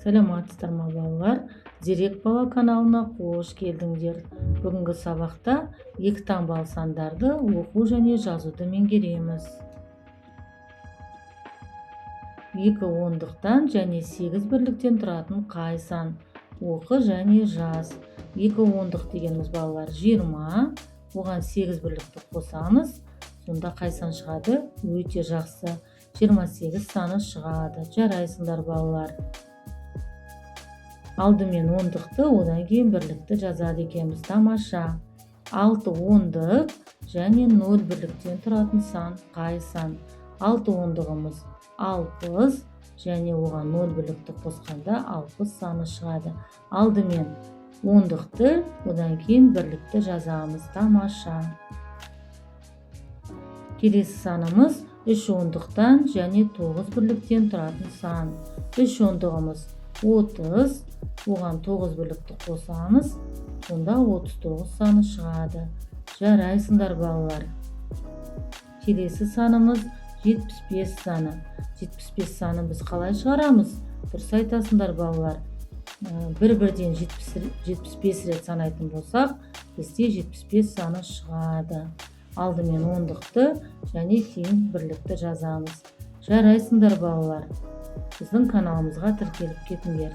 Саламатсыздар ма, балалар? Зерек бала каналына қош келдіңдер. Бүгінгі сабақта екі таңбалы сандарды оқу және жазуды меңгереміз. Екі ондықтан және 8 бірліктен тұратын қай сан? Оқы және жаз. Екі ондық дегеніміз, балалар, 20. Оған 8 бірлікті қосамыз. Сонда қай сан шығады? Өте жақсы. 28 саны шығады. Жарайсыңдар, балалар. Алдымен ондықты, одан кейін бірлікті жазады екенбіз. Тамаша. Алты ондық және нөл бірліктен тұратын сан қай сан? Алты ондығымыз 60 және оған нөл бірлікті қосқанда 60 саны шығады. Алдымен ондықты, одан кейін бірлікті жазамыз. Тамаша. Келесі санымыз үш ондықтан және тоғыз бірліктен тұратын сан. Үш ондығымыз 30, оған тоғыз бірлікті қосамыз, сонда 39 саны шығады. Жарайсыңдар, балалар. Келесі санымыз 75 саны. 75 санын біз қалай шығарамыз? Дұрыс айтасыңдар, балалар. Бір бірден 75 рет санайтын болсақ, бізде 75 саны шығады. Алдымен ондықты және кейін бірлікті жазамыз. Жарайсыңдар, балалар. Біздің каналымызға тіркеліп кетіңдер.